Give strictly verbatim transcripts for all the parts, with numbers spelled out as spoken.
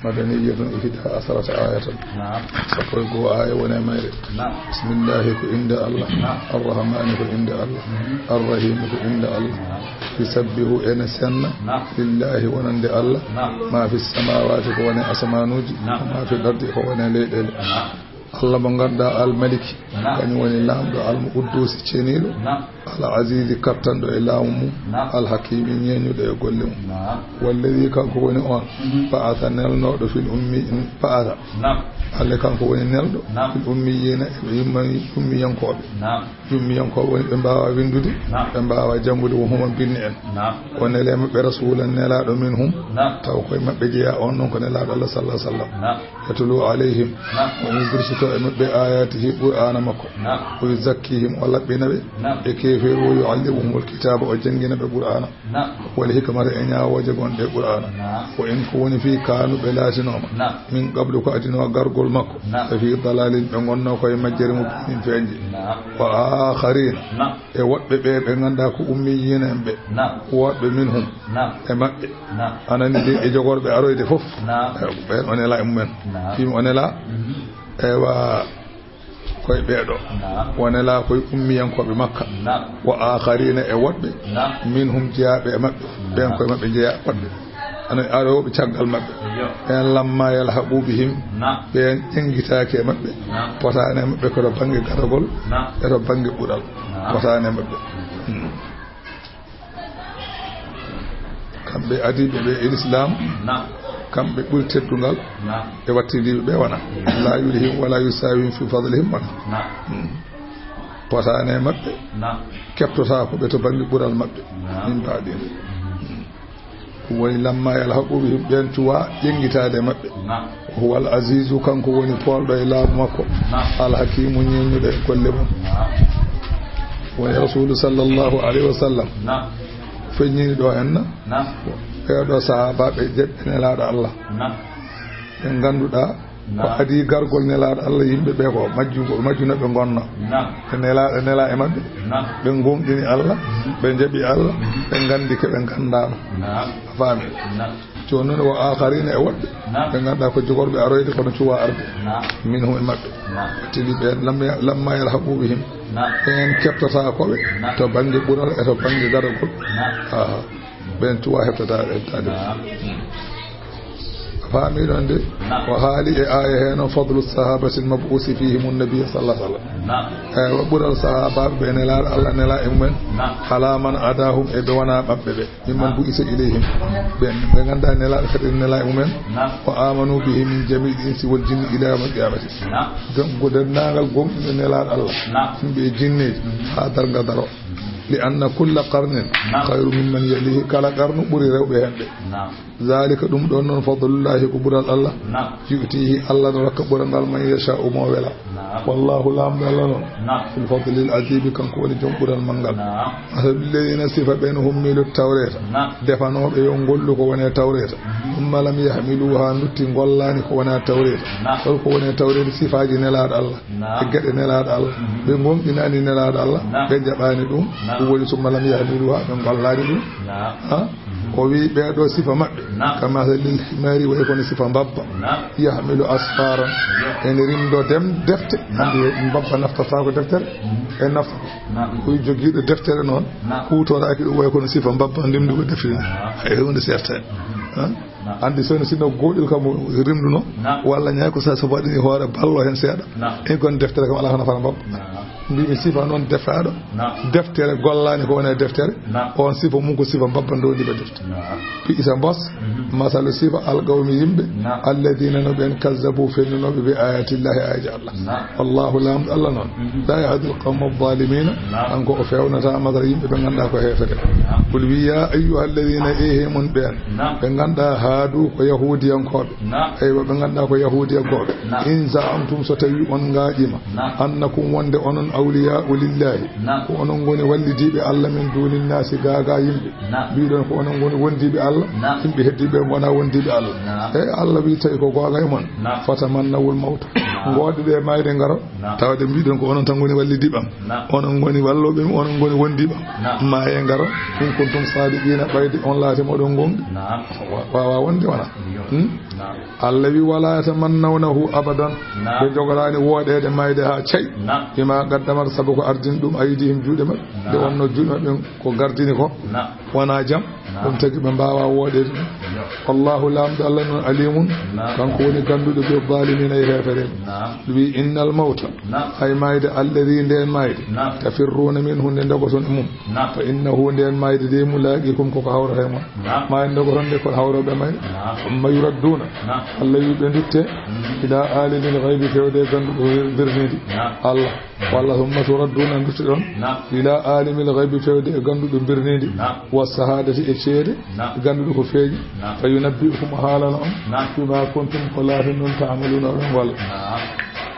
Madaniyatun, ihda asharata ayatan. Naam. Sappo e goo aaya woni e mayre. Naam. Bismillahi ko innde Allah. Naam. Arrahmani ko innde Allah. Mhm. Arrahimi ko innde Allah. Naam. Yusabbihu ene senna. Naam. Lillahi wonande Allah. Naam. Ma fi samawati ko woni e asamanuuji. Naam. Wa ma fi lardi ko woni e leyɗeele. Naam. Allah mo ngannduɗaa Almaliki, naam, kañum woni laamɗo Almuquddusi ceniiɗo, naam, Al Azizi kattanɗo e laamu mum, naam, Al Hakimi ñeeñuɗo e golle mum. Naam. Walladi kanko woni on, mhm, ba'atha nelnooɗo fil ummi, ba'atha. Naam. Allah kanko woni nelɗo, naam, fil ummiyina e yumma-, ummiyankooɓe. Naam. Ummiyankooɓe woni ɓe mbaawaa winndude, naam, ɓe mbaawaa janngude, wo huma binni en. Naam. O nele maɓɓe rasulan nelaaɗo minhum, naam, taw koye maɓɓe jeyaa, on noon ko nelaaɗo Allah sallallahu alaihi wasallam. Naam. Yatlu alayhim, naam, o ina dursito e maɓɓe ayatihi Qur'aana makko. Naam. Wa yuzakkihim, o laɓɓina ɓe, naam, e keefeeru, wa yuallimuhumul kitaaba, o janngina ɓe Qur'aana. Naam. Wal hikmata e ñaawooje gonɗe e Qur'aana. Naam. Wa in ko woni fii kaanu ɓe laatinooma. Naam. Min qablu ko adinoo gargol makko. Naam. Fii dalalin ɓe ngonnoo koye majjere mubinin feeñde. Naam. Wa aakharina. Naam. E woɗɓe ɓe ɓe ngannduɗaa ko ummiyiina en ɓe. Naam. Woɗɓe minhum. Naam. E maɓɓe. Naam. Anani de e jogorɓe aroyde fof. Naam. E ɓen o nelaa e mumen. Naam. Fii o nelaa. Mhm. Ewa. Koye ɓeeɗo. Naam. O nelaa koye ummiyankooɓe Makka. Naam. Wa aakharina e woɗɓe. Naam. Minhum jeyaaɓe e maɓɓe. Naam. Ɓen koye maɓɓe jeyaa woɗɓe. Ana arooɓe caggal maɓɓe. Iyo. Ɓen lamma yalhaqu bihim. Naam. Ɓen ƴenngitaaki e maɓɓe. Naam. Potaani e maɓɓe ko to bannge garagol. Naam. E to bannge ɓural. Naam. Potaani e maɓɓe. Hmm. Kamɓe adiiɓe ɓe e Lislaam, naam, kamɓe ɓuri teddungal, naam, e wattindiiɓe ɓe wona. La yulhihim wala yusawihim fi fadlihim wona. Naam. Hmm. Potaani e maɓɓe, naam, keptotaako ɓe to bannge ɓural maɓɓe. Naam. Min mbaɗi. Hmm. Ɗum woni lamma yalhaqu bihim, ɓen cuwa ƴenngitaade e maɓɓe. Naam. Huwal azizu, kanko woni poolɗo e laamu makko. Naam. Al hakimu, ñeeñuɗo e golle mum. Naam. Woni Rasulu sallallahu alayhi wa sallam. Naam. Feññini ɗo henna. Naam. Ɓeeɗo sahaabaaɓe jeɗɗe nelaaɗo Allah. Naam. Ɓe ngannduɗaa ko, naam, adii gargol nelaaɗo Allah, yimɓe ɓe ko majju-, ko majjunooɓe ngonnoo. Naam. Ɓe nelaa, ɓe nelaa e maɓɓe. Naam. Ɓe ngomɗini Allah, mhm, ɓe njaɓi Allah, mhm, ɓe nganndi ko ɓe nganndaano. Naam. A faami? Naam. Jooni noon, wa aakharina e woɗɓe, naam, ɓe ngannduɗaa ko jogorɓe aroyde kono cuwaa arde. Naam. Minhum e maɓɓe. Naam. Tigi ɓeen lamma, lamma yalhaqu bihim. Naam. Ɓeen keɓtotaako ɓe, naam, to bannge ɓural e to bannge garagol. Naam. Aha. Ɓeen cuwaa heɓtata, heɓtaade. Naam. Hmm. A faami ɗon de? Naam. O haali e aaya hee noon, fadlu sahabatil mabuusi fihim nabi sallallahu alaihi wasallam. Naam. Eyi, wa ɓural sahaabaaɓe ɓe nelaaɗo Allah nelaa e mumen. Naam. Ala man adahum, e ɓe wonaa maɓɓe ɓe. Mimman, naam, bu'isa ilayhim. Ɓen ɓe ngannduɗaa nelaaɗo kadi nelaa e mumen. Naam. Wa amanu bihi min jami'il insi wal jinni ila yawmil qiyamati. Naam. Donc, ko denndaangal gomɗinɓe nelaaɗo Allah. Naam. Yimɓe e jinneeji, mhm, haa darnga daro. Mhm. Li anna kulla qarnin, naam, khayru mimman yalihi, kala qarnu ɓuri rewɓe heen ɓe. Naam. Zalika, ɗum ɗon noon, fadlullahi, ko ɓural Allah. Naam. Yu'tihi, Allah no rokka ɓural ngal, man yasha'u, mo wela. Naam. Wallahu, laamɗo Allah noon. Naam. Fil fadlil azimi, kanko woni joom ɓural manngal. Naam. Masalul ladina, sifa ɓen, hummilu tawreta. Naam. Defanooɓe yo ngollu ko woni e tawreta. Mhm. Thumma lam yahmiluha, ndutti ngollaani ko woni e tawreta. Naam. Hol ko woni e tawreta? Sifaaji nelaaɗo Allah. Naam. E geɗe nelaaɗo Allah. Mhm. Ɓe ngomɗinaani nelaaɗo Allah. Naam. Ɓe njaɓaani ɗum. Naam. Ɗum woni thumma lam yahmiluha, ɓe ngollaani ɗum. Naam. Ha? Mhm. O wi ɓeeɗo sifa maɓɓe. Naam. Kama salil himari, wayi kono sifa mbabba. Naam. Yahmilu asfaran. Naam. Ene rimdo dem defte. Naam. Hannde mbabba naftataako deftere. Mhm. E nafta. Naam. Ko jogiiɗo deftere noon. Naam. Huutoraaki ɗum wayi kono sifa mbabba ndimdugo deftere. Naam. Hay huunde sertaani. Mhm. Ha? Naam. Anndi so, sinno gooɗel kam rimduno. Naam. Walla ñaay ko sa, so waɗini hoore ballo heen seeɗa. Naam. E gon deftere kam alaa ko nafata mbabba. Naam. Mbiimi sifa noon defaaɗo. Naam. Deftere gollaani ko woni e deftere. Naam. On sifa mum ko sifa mbabba ndowndi ba defte. Naam. Bi'sa mbos, mhm, masalu sifa alqawmi yimɓe, naam, alladina no ɓen kazzabu fennunooɓe bi ayatillahi ayaji Allah. Naam. Wallahu laamɗo Allah noon. Mhm. La yahdi alqawma alzalimina. Naam. Kanko o fewnata masal yimɓe ɓe ngannduɗaa ko heefere. Naam. Qul wi ya ayyuha alladina, ehe mon ɓeen. Naam. Ɓe ngannduɗaa haadu ko yahudiyankooɓe. Naam. Eywa, ɓe ngannduɗaa ko yahudiyankooɓe. Naam. In za'amtum, so tawi on ngaaƴima. Naam. Annakum, wonde onon Awliyaa'u lillahi. Naam. Ko onon ngoni wallidiiɓe Allah min duuni naasi, gaagaa yimɓe. Naam. Mbiɗon ko onon ngoni wondiiɓe Allah. Naam. Yimɓe heddiiɓe ngonaa wondiiɓe Allah. Naam. E Allah wi tawi ko goonga e mon. Naam. Fatamannawul mawta. Naam. Ngoɗɗe ɗe maayde ngara. Naam. Tawde mbiɗon ko onon tan ngoni wallidiiɓe am. Naam. Onon ngoni wallooɓe mi, onon ngoni wondiiɓe am. Naam. Maaye ngara. In kuntum saadiqiina, ɓayde on laati moɗon goonga. Naam. Wa-, waawaa wonde wona. Iyo. Hmm? Naam. Allah wi, "Wala yatamannawnahu abadan." Naam. Ɓe jogoraani wooɗeede mayde haa cay. Naam. Bima qaddamat, sabu ko ardini ɗum, aydihim, juuɗe maɓɓe. Naam. Nde wonno juuɗe maɓɓe ko gardini ko. Naam. Wonaa jam. Naam. Ɗum tagi ɓe mbaawaa wooɗeede ɗum. Yo. Wallahu, Laamɗo Allah noon, alimun. Naam. Kanko woni gannduɗo ɓe zaalimiina e heefereɓe. Naam. Wi, "Innal mawta." Naam. Hay mayde, alladi, nden mayde. Naam. Tafirruuna minhu, nde ndogoton e mum. Naam. Fa innahu, nden mayde de, mulaaqikum, koko hawrata e mon. Naam. Ma en ndogoton de, ko hawroɓe may. Naam. Summa yuradduuna. Naam. Allah wi ɓe ndutte. Mm. Ila aalimil gaybi, fewde gannduɗo bir-, birniiɗi. Naam. Allah. Mm. Walla summa turadduuna, ndutte ɗon. Naam. Ila aalimil gaybi, fewde e gannduɗo birniiɗi. Naam. Wa sahaadati, e ceede. Naam. Gannduɗo ko feeñi. Naam. Fa yunabbi'ukum, haalana on. Naam. Bima kuntum, ko laatin ɗon, ta'maluuna, oɗon walla. Naam.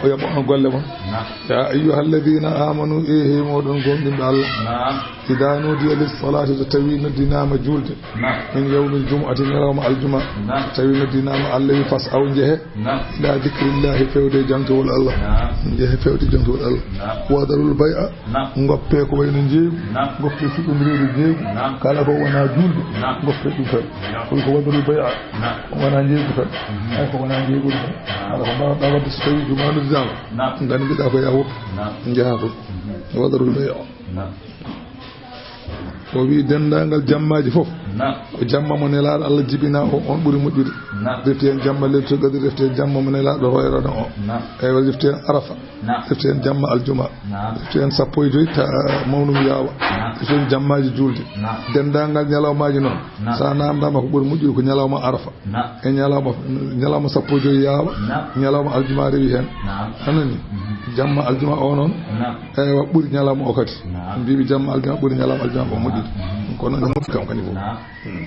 O yoɓa on golle mon. Naam. Ya ayyuhalladiina aamanu, e he moɗon gomɗinɓe Allah. Naam. Idaa nuudiya lis-salaati, so tawii noddinaama juulde. Naam. Min yawmil jumu'ati, ñalawma aljuma. Naam. So tawii noddinaama, Allah wi, "Fas'aw, njehe." Naam. Ilaa dikrillaahi, fewde e jaŋtowol Allah. Naam. Njehe fewde jaŋtowol Allah. Naam. Wa darul bay'a. Naam. Ngoppe ko wayno njeeygu. Naam. Ngoppe fuɗɗondireede njeeygu. Naam. Kala ko wonaa juulde. Naam. Ngoppe ɗum tan. Naam. Koy ko wa darul bay'a. Naam. Ko wonaa njeeygu tan. Mhm. Ay, ko wonaa njeeygu tan. Naam. Kala ko mbaawɗaa waɗde so tawii juma noddinaama. Naam. Nganndiɗaa ko yaa woppu. Naam. Njahaa ko. Mhm. Wa darul bay'a. Naam. O wi denndaangal jammaaji fof. Naam. Ko jamma mo Nelaaɗo Allah jibinaa o, on ɓuri moƴƴude. Naam. Refti heen jamma Leylatul Qadri, refti heen jamma mo Nelaaɗo hoyrano o. Naam. Eywa, refti heen Arafa. Naam. Refti heen jamma aljuma. Naam. Refti heen sappo e joy ta-, mawnum yaawa. Naam. Refti heen jammaaji juulde. Naam. Denndaangal ñalawmaaji noon. Naam. So a naamndaama ko ɓuri moƴƴude ko ñalawma Arafa. Naam. E ñalawma, ñalawma sappo e joy yaawa. Naam. Ñalawma aljuma rewi heen. Naam. A nani? Mhm. Jamma aljuma o noon. Naam. Eywa, ɓuri ñalawma o kadi. Naam. Mbiimi jamma aljuma ɓuri ñalawma aljuma o moƴƴude. Mhm. Kono ne moƴƴi kam kadi fof. Naam. Hmm.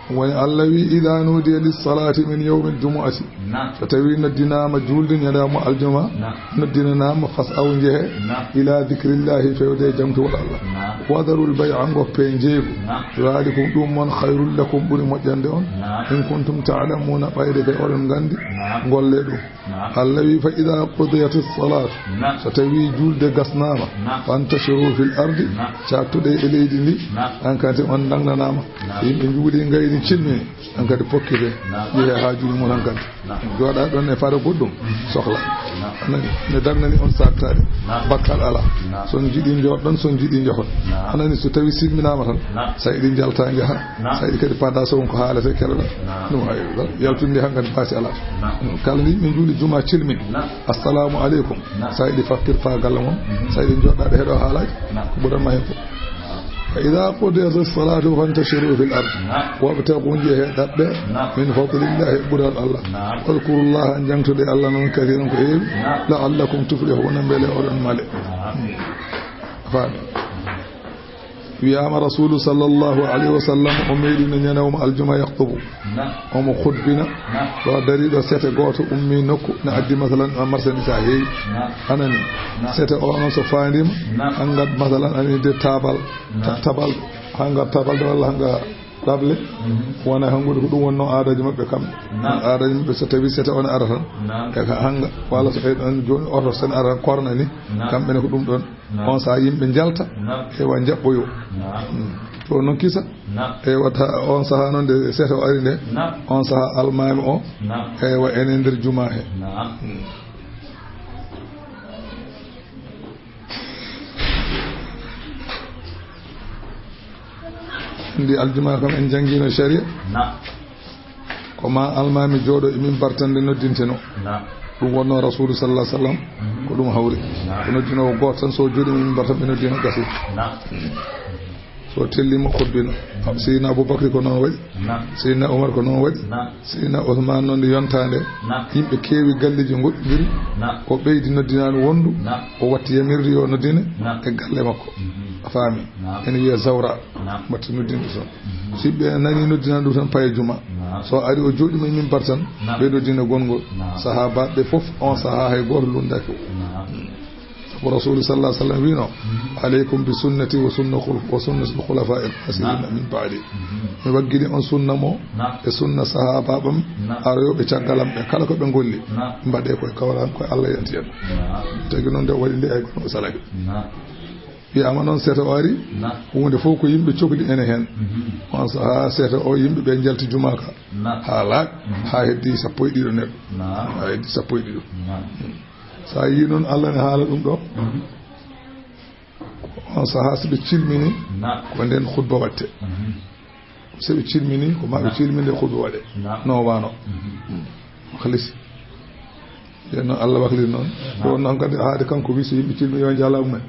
Woni Allah wi, "Idaa nuudiya lis-salaati min yawmil jumu'ati." Naam. So tawii noddinaama juulde ñalawma aljuma, naam, noddinanaama, "Fas'aw, njehe, naam, ilaa dikrillaahi, fewde e jaŋtowol Allah. Naam. Wa darul bay'a, ngoppe njeeygu. Naam. Zaalikum, ɗum mon, khayrul lakum, ɓuri moƴƴande on. Naam. In kuntum ta'lamuuna, ɓayde kay oɗon nganndi, naam, ngolle ɗum." Naam. Allah wi, "Fa idaa qudiyatis salaatu." Naam. So tawii juulde gasnaama. Naam. "Fantashiru fil ardi." Naam. Caattuɗe e leydi ndi. Naam. An kadi on daŋnanaama. Naam. Yimɓe njuuli, ngayni, cilmini. An kadi pokkite. Naam. Yehe haajuuji mon an kadi. Naam. Jooɗa ɗon e fare goɗɗum. Mhm. Sohla. Naam. A nani? Ne daŋnani on saaktaade. Naam. Bakkal alaa. Naam. So on njiɗi njooɗon, so on njiɗi njahon. Naam. A nani? So tawii silminaama tan. Naam. Sa yiɗi njalta njaha. Naam. Sa yiɗi kadi paada so won ko haalete keɗoɗa. Naam. Ɗum hay yaltude hankadi baasi alaa. Naam. Kala nde yimɓe njuuli juma cilmin. Naam. Assalamu aleykum. Naam. Sa yiɗi fattir faa galle mon. Mhm. Sa yiɗi jooɗaade heɗo haalaaji. Naam. Ko ɓuranma heen fof. Fa idaa qudiyatis salaatu fantashiru fil ard. Naam. Wabtagu, njehe ɗaɓɓe. Naam. Min fadlillahi, ɓural Allah. Naam. Wadkurullaha, njaŋtude Allah noon kasiiran ko heewi. Naam. La'allakum tuflihuna, mbele oɗon male. Naam. Faami. Wiyaama Rasuulu sallallahu alayhi wa sallam o meeɗino ñalawma aljuma yaktubu. Naam. Omo khutbina. Naam. Ɗo dariiɗo sete gooto ummii nokku, na addi masalan marchandise haa heewi. Naam. A nani? Naam. Sete o noon so faandiima, naam, hannga masalan ani de tabal, naam, ta-, tabal, hannga tabal de walla hannga ɗaɓle. Mhm. Wona hanngude ko ɗum wonnoo aadaaji maɓɓe kamɓe. Naam. Aadaaji maɓɓe so tawii sete o ne ara tan. Naam. E ka hannga, walla so ɓe ɗon jooni oto sen ara korna ni, naam, kamɓe ne ko ɗum ɗon. Naam. On sahaa yimɓe njalta, naam, ewa njaɓɓoyo. Naam. Mm. To noon kisa. Naam. Ewa ta-, on sahaa noon nde sete o ari nde, naam, on sahaa almaami o, naam, ewa ene nder jumaa he. Naam. Mm. Ndi aljuma kam en janngiino sharia. Naam. Ko ma almaami jooɗo e mimbar tan nde noddintenoo. Naam. Ɗum wonnoo Rasuulu sallallahu alaihi wasallam, mhm, ko ɗum hawri. Naam. Ko noddinoowo gooto tan, so jooɗiima e mimbar tan ɓe noddino gasi. Naam. So tellima khutbina. Naam. Seydina Abubakri ko noon waɗi. Naam. Seydina Umar ko noon waɗi. Naam. Seydina Usmaan noon nde yontaa nde. Naam. Yimɓe keewi galleeji ngoɗɗindiri. Naam. O ɓeydi noddinaani wonndu. Naam. O watti yamirde yo noddine, naam, e galle makko. Mhm. A faami? Naam. Ene wiyee Zawra. Naam. Mbaɗti noddinde toon. Mhm. So yimɓe nanii noddinaani ɗum tan, paye juma. Naam. So ari o jooɗiima e mimbar tan, naam, ɓe noddina gonngol. Naam. Sahaabaaɓe ɓe fof, on sahaa hay gooto lunndaaki o. Naam. Ko Rasuulu sallallahu alaihi wasallam wiino, "Alaikum bi sunnati wa sunna khul-, wa sunnati al-khulafa ar-rashidin min ba'di." Mi waggini on sunna mo e sunna sahaaba am aroyooɓe caggal am ɓe, kala ko ɓe ngolli, mbaɗe koye kawral am, koye Allah yanti en. Tagi noon nde o waɗi nde ay gono o salaki. Wiyaama noon seeto o ari, huunde fof ko yimɓe cokli ene heen. On sahaa seeto o yimɓe ɓe njalti jumaa ka. Haa laaɓi, haa heddi sappo e ɗiɗo neɗɗo. Haa heddi sappo e ɗiɗo. So a yii noon Allah ne haala ɗum ɗo, on sahaa so ɓe cilmini, ko ndeen khutba waɗte. So ɓe cilmini, ko ma ɓe cilminde khutba waɗe. No wano. Khalis. Nden noon Allah wakliri noon. Ɗo noon kadi haade kanko wi so yimɓe cilmi yo njala mumen.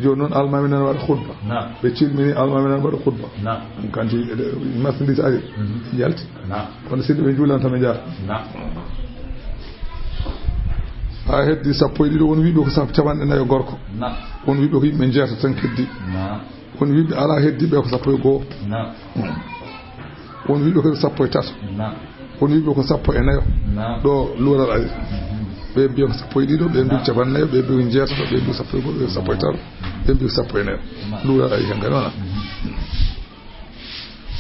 Jooni noon almaami nan waɗa khutba. Ɓe cilmini almaami nan waɗa khutba. Kanti marchandise ari. Yalti. Kono si ɓe juulan tan ɓe njaara. Haa heddi sappo e ɗiɗo, won wiɓe ko sap-, capanɗe nayo gorko. Won wiɓe ko yimɓe jeetato tan keddi. Won wiɓe alaa heddi ɓe ko sappo e goo. Won wiɓe ko sappo e tato. Won wiɓe ko sappo e nayo. Ɗo luural ari. Ɓe mbiya ko sappo e ɗiɗo, ɓe mbiya capanɗe nayo, ɓe mbiya jeetato, ɓe mbiya sappo e goo, ɓe mbiya sappo e tato, ɓe mbiya sappo e nayo. Luural ari heen kadi wona.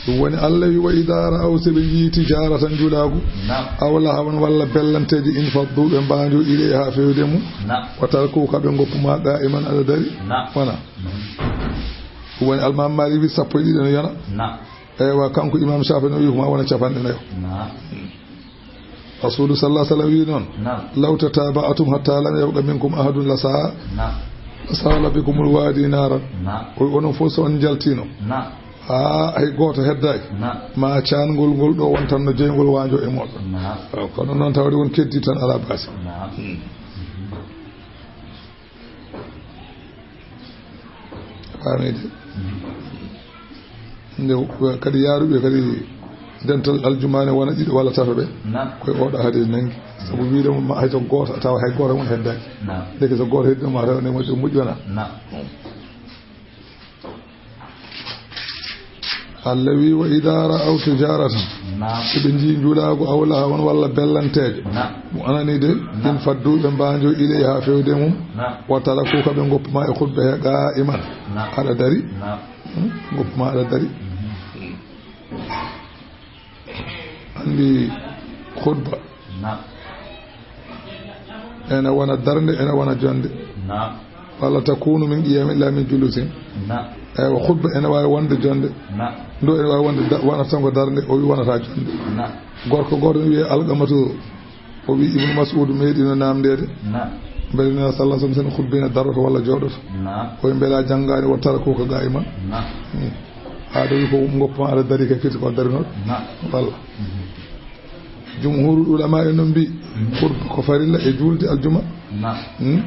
Ɗum woni Allah wi, "Wa idha ra'aw", so ɓe njii, "tijaratan", njulaagu, "aw lahawan", walla bellanteeji, "infaddu", ɓe mbaanjo, "ilayha", feewde mum, "wa tarkuka", ɓe ngoppu ma, "qa'iman", aɗa dari. Wona. Ɗum woni Almaami Maalik wi, sappo e ɗiɗi no yona. Eywa, kanko Imaam Shaafi'i no wi, ko ma wona capanɗe nayo. Rasuulu sallallahu alaihi wasallam wi noon, "Law tataba'atum hatta lam yabqa minkum ahadun la sa-, la sala bikumul wadi naran." O wi, onon fof so on njaltino, haa hay gooto heddaaki, ma caangol ngol ɗo wontanno jeyngol waanjo e mooɗon. Kono noon tawde won keddi tan alaa baasi. Faamii de. Nde kadi yaaruɓe kadi dental aljumaane wona ɗiɗo walla tato ɓe. Koye oɗo hade nangi. Sabu wiide mo ma hay so gooto, tawa hay gooto mon heddaaki. Ndeke so gooto heddi ma tawa ne moƴƴi, moƴƴi wona. Allah wi, "Wa idha ra'aw tijaratan." Naam. So ɓe njii njulaagu aw lahawan walla bellanteejo. Naam. Mo anani de, naam, in faddu ɓe mbaanjo ilay haa fewde mum. Naam. Wa tarakuka ɓe ngoppu ma e khutba he qa'iman. Naam. Aɗa dari. Naam. Hmm? Ngoppu ma aɗa dari. Mhm. Anndi khutba. Naam. Ene wona darnde, ene wona jonnde. Naam. Walla takunu min qiyamin illa min julusin. Naam. Eywa, khutba ene waawi wonde jonnde. Naam. Ndo ene waawi wonde da-, wonata tan ko darnde, o wi wonata jonnde. Naam. Gorko gooto ne wiyee Alqamatu, o wi Ibnu Mas'ud meeɗino naamndeede. Naam. Mbele Nulaaɗo sallallahu alaihi wasallam sen khutbina daroto walla jooɗoto. Naam. O wi mbele a janngaani wa tarakuka qa'iman. Naam. Hmm. Aɗa wi ko ngoppu ma aɗa dari kay firti ko darinoɗo. Naam. Walla. Mhm. Jumhurul ulama en noon mbi, mhm, khutba ko farilla e juulde aljuma. Naam. Hmm? Mhm.